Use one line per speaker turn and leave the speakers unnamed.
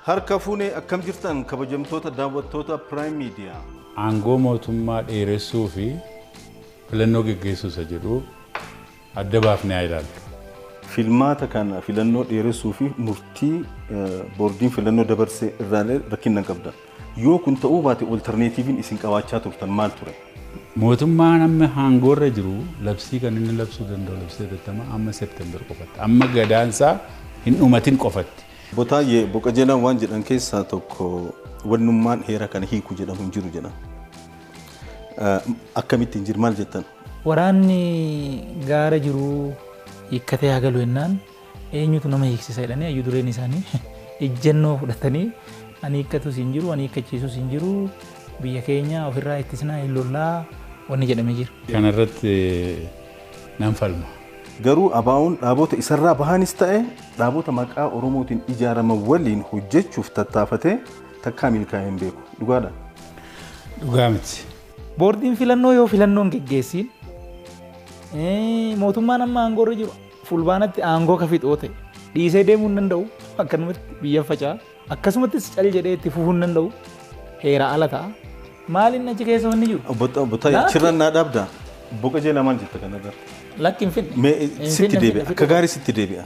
Harka fuunee, akkam jirtan kabajamtoota daawwattoota Prime Media?
Aangoo mootummaa dheeressuu fi filannoo geggeessuu isa jedhu adda baafnee haa ilaallu.
Filmaata kana filannoo dheeressuu fi murtii boordiin filannoo dabarsee irraalee rakkina qabdan. Yoo kun ta'uu baate, alternativeiin isin qabaachaa turtan maal ture?
Mootummaan amma aangoorra jiru labsii kan inni labsuu danda'u labsii hatattamaa amma September qofatti. Amma gadaansaa hin dhumatin qofatti.
Botaayyee boqajeelaan waan jedhan keessaa tokko wannummaan heera kana hiiku jedhamu hin jiru jedhan. Akkamitti hin jiru, maal jettan?
Waraanni gaara jiru hiikkatee haa galu jennaan, eenyutu nama hiiksisa jedhanii hayyuu dureen isaanii ejjennoo fudhatanii, ani hiikkatus hin jiru, ani hiikkachiisus hin jiru, biyya keenya ofirraa ittisnaa, hin lollaa wanni jedhamee jira.
Kanarratti nan falma.
Garuu ABO'n dhaabota isarraa bahanis ta'e dhaabota maqaa Oromootiin ijaaraman waliin hojjechuuf tattaafatee takkaa milkaa'ee hin beeku. Dhugaadha.
Dhugaa miti.
Boordiin filannoo yoo filannoon geggeessiin, mootummaan amma aangoorra jiru fulbaanatti aangoo ka fixoo ta'e dhiisee deemuu hin danda'u, akkanumatti biyya faca'a, akkasumattis cal jedhee itti fufuu hin danda'u, heera ala ta'a. Maaliin achi keessa wanni jiru?
Obbo achirraan naa dhaabdaa. Boqajeelaa, maal jetta kanarratti?
Lakki, hin finne.
Mee sitti deebi'a. Akka gaarii sitti deebi'a.